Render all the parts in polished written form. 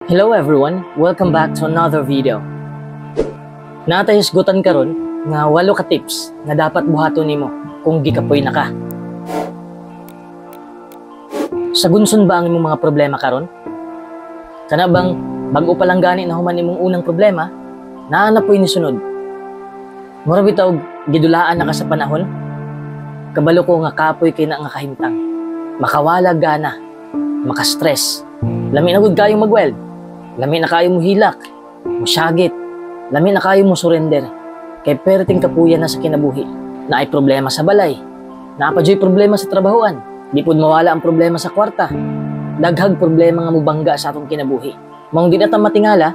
Hello everyone, welcome back to another video. Naa tay hisgutan karon nga walo ka tips nga dapat buhaton nimo kung gikapoy na ka. Sagunson ba ang imong mga problema karon? Kana bang bag-o pa lang gani na human imong unang problema, naa na po'y nisunod? Mura bitaw gidulaan na ka sa panahon? Kabalo ko nga kapoy kay na nga kahimtang. Makawala gana, maka-stress. Lami na gud kayong mag-weld. Lami na kayo mo hilak, mo syagit. Lami na kayo mo surrender. Kay perting kapuyan na sa kinabuhi. Naay problema sa balay. Naa pa juy problema sa trabahoan. Di pud mawala ang problema sa kwarta. Daghag problema nga mubangga sa atong kinabuhi. Maong di na ta matingala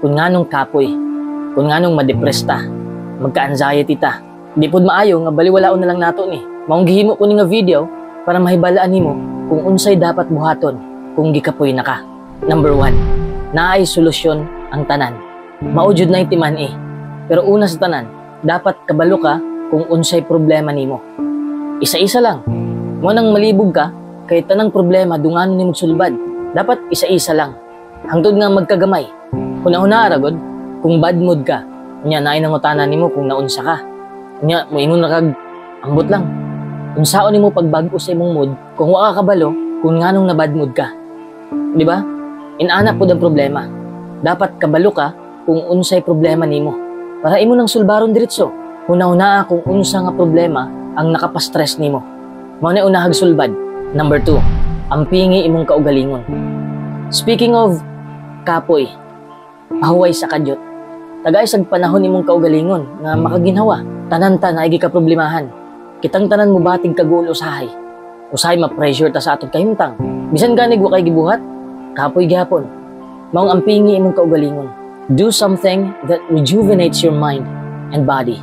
kung nganong kapoy, kung nganong madepress ta, magka-anxiety ta. Di pud maayo nga baliwalaon na lang nato ni. Maong gihimo ko ni nga video para mahibalaan nimo kung unsay dapat buhaton kung gikapoy na ka. Number 1, naay solusyon ang tanan. Mao jud na timan eh. Pero una sa tanan, dapat kabalo ka kung unsay problema nimo. Isa-isa lang. Mao nang malibog ka, kay tanang problema dunganon nimo sulbad. Dapat isa-isa lang. Hangtod nga magkagamay. Huna-huna ra gud, kung bad mood ka, unya naay nangutana nimo kung naunsa ka. Unya moingon ra kag ambot lang. Unsaon nimo pagbag-o sa imong mood kung wa ka kabalo kung nganong na bad mood ka? Di ba? Inana pud ang problema. Dapat kabalo ka kung unsay problema nimo para imo nang sulbaron diretso. Huna-hunaa kung unsa nga problema ang nakapastress nimo. Mao na unahag sulbad. Number 2, ampingi imong kaugalingon. Speaking of kapoy, pahuway sa kadyot. Tagay sag panahon imong kaugalingon nga makaginhawa. Tanan ta naay gikaproblemahan. Kitang tanan mo batig kaguol usahay. Usahay ma-pressure ta sa atong kahimtang. Bisan ganig wa kay gibuhat, kapoy gihapon. Maong ampingi imong kaugalingon. Do something that rejuvenates your mind and body.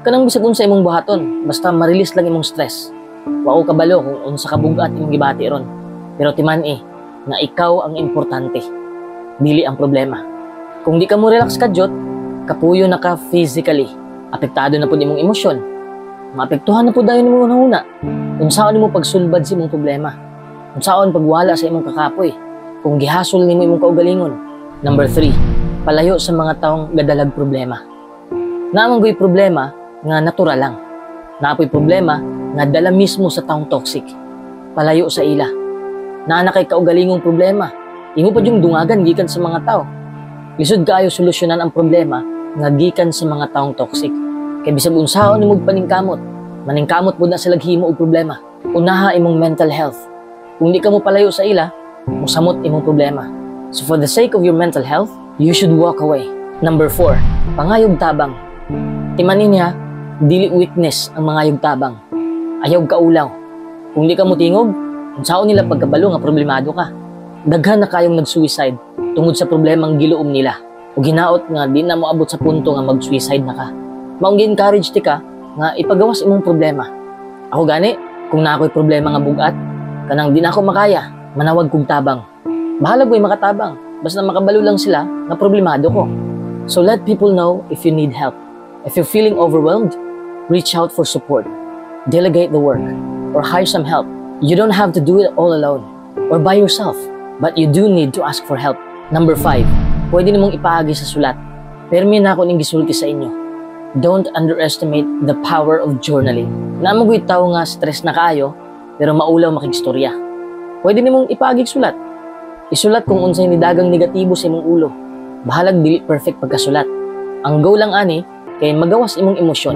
Kanang bisag unsa imong buhaton, basta ma-release lang imong stress. Wa ko kabalo kung unsa ka bugat imong gibati ron. Pero timan-i nga ikaw ang importante. Dili ang problema. Kung di ka mo relax kadyot, kapuyo na ka physically. Apektado na pud imong emosyon. Maapektuhan na pud dayon imong hunahuna. Unsaon nimo pagsulbad sa imong problema? Unsaon pagwala sa imong kakapoy? Kung gihasol nimo imong kaugalingon. Number 3, palayo sa mga taong gadalag problema. Naa man goy problema nga natural lang. Naa poy problema nga dala mismo sa taong toxic. Palayo sa ila. Naa na kay kaugalingong problema. Imo pa yung dungagan gikan sa mga tao. Lisod kaayo solusyonan ang problema nga gikan sa mga taong toxic. Kay bisag unsaon nimo paningkamot, maningkamot pud na sila himo og problema. Unaha imong mental health. Kung di ka mo palayo sa ila, musamot imong problema. So for the sake of your mental health, you should walk away. Number 4, pangayog tabang. Timan-i niya, dili weakness ang mangayog tabang. Ayaw kaulaw. Kung di ka motingog, unsaon nila pagkabalo nga problemado ka? Daghan na kayong nag-suicide tungod sa problemang giluom nila. O ginaot nga di na moabot sa punto nga mag-suicide na ka. Maong gi-encourage ti ka nga ipagawas imong problema. Ako gani, kung naa ko'y problema nga bugat, kanang di na ako makaya, manawag kog tabang. Bahalag way makatabang, basta makabalo lang sila nga problemado ko. So let people know if you need help. If you're feeling overwhelmed, reach out for support. Delegate the work or hire some help. You don't have to do it all alone or by yourself, but you do need to ask for help. Number 5, pwede nimong ipaagi sa sulat. Permi na ako ning gisulti sa inyo. Don't underestimate the power of journaling. Naa man goy tao nga stress na kaayo, pero maulaw makigstorya. Pwede nimong ipaagi sulat. Isulat kung unsay nidagang negatibo sa imong ulo. Bahalag dili perfect pagkasulat. Ang goal lang ani kay magawas imong emosyon.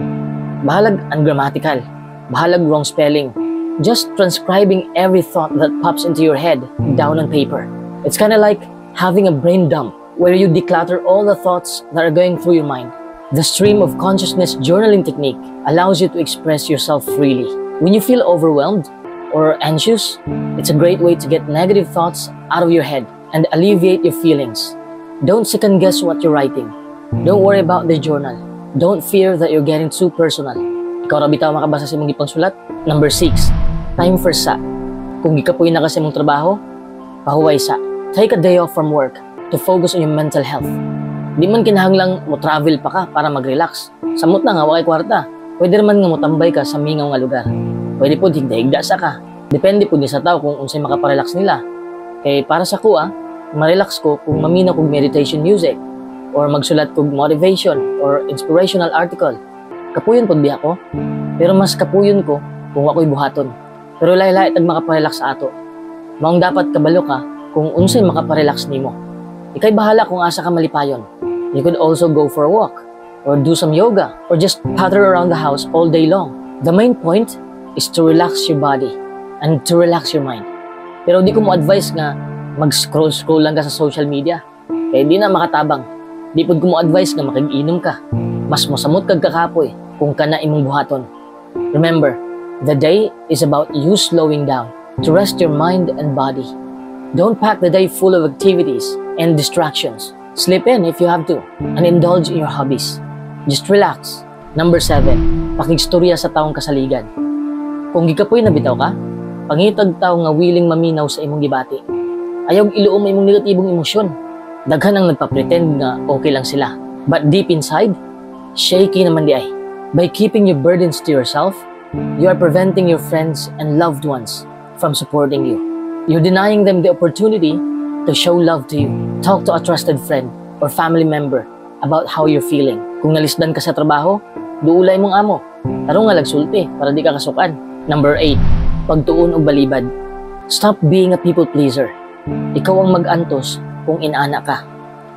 Bahalag ungrammatical, bahalag wrong spelling. Just transcribing every thought that pops into your head down on paper. It's kind of like having a brain dump where you declutter all the thoughts that are going through your mind. The stream of consciousness journaling technique allows you to express yourself freely. When you feel overwhelmed or anxious, it's a great way to get negative thoughts out of your head and alleviate your feelings. Don't second guess what you're writing. Don't worry about the journal. Don't fear that you're getting too personal. Ikaw ra bitaw makabasa sa imong gipangsulat. Number 6, time for sa. Kung gikapoy na ka sa imong trabaho, pahuway sa. Take a day off from work to focus on your mental health. Di man kinahanglang mo travel pa ka para mag-relax. Samot na nga wa kay kwarta. Pwede naman nga motambay ka sa mingaw nga lugar. Pwede po higda-higda sa ka. Depende po ni sa tao kung unsay makaparelax nila. Kay para sa kuha, Ma-relax ko kung maminaw kog meditation music or magsulat kog motivation or inspirational article. Kapuyon pud biya ko, pero mas kapuyon ko kung wa ko'y buhaton. Pero lahi-lahi tag makaparelax sa ato. Maong dapat kabalo ka kung unsay makaparelax nimo. Ikay bahala kung asa ka malipayon. You could also go for a walk or do some yoga or just putter around the house all day long. The main point is to relax your body and to relax your mind. Pero di ko mo advise nga mag-scroll-scroll lang ka sa social media. Kay di na makatabang. Di pud ko mo advise nga makig-inom ka. Mas mosamot kag kakapoy kung kana imong buhaton. Remember, the day is about you slowing down to rest your mind and body. Don't pack the day full of activities and distractions. Sleep in if you have to and indulge in your hobbies. Just relax. Number 7, pakigstorya sa taong kasaligan. Kung gikapoy na bitaw ka, pangitag tao nga willing maminaw sa imong gibati. Ayaw iluom imong negatibong emosyon. Daghan ang nagpa-pretend nga okay lang sila. But deep inside, shaky naman diay. By keeping your burdens to yourself, you are preventing your friends and loved ones from supporting you. You're denying them the opportunity to show love to you. Talk to a trusted friend or family member about how you're feeling. Kung nalisdan ka sa trabaho, duula imong amo. Tarong nga lagsulti para di ka kasukan. Number 8, pagtuon og balibad. Stop being a people pleaser. Ikaw ang mag-antos kung inana ka.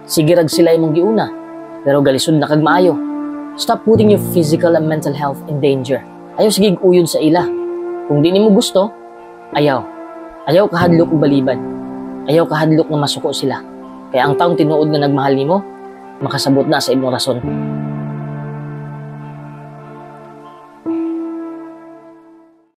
Sige rag sila imong giuna, pero galisod na kag maayo. Stop putting your physical and mental health in danger. Ayaw sige uyon sa ila. Kung di nimo gusto, ayaw. Ayaw kahadlok og balibad. Ayaw kahadlok nga masuko sila. Kay ang taong tinuod nga nagmahal nimo, makasabot na sa imong rason.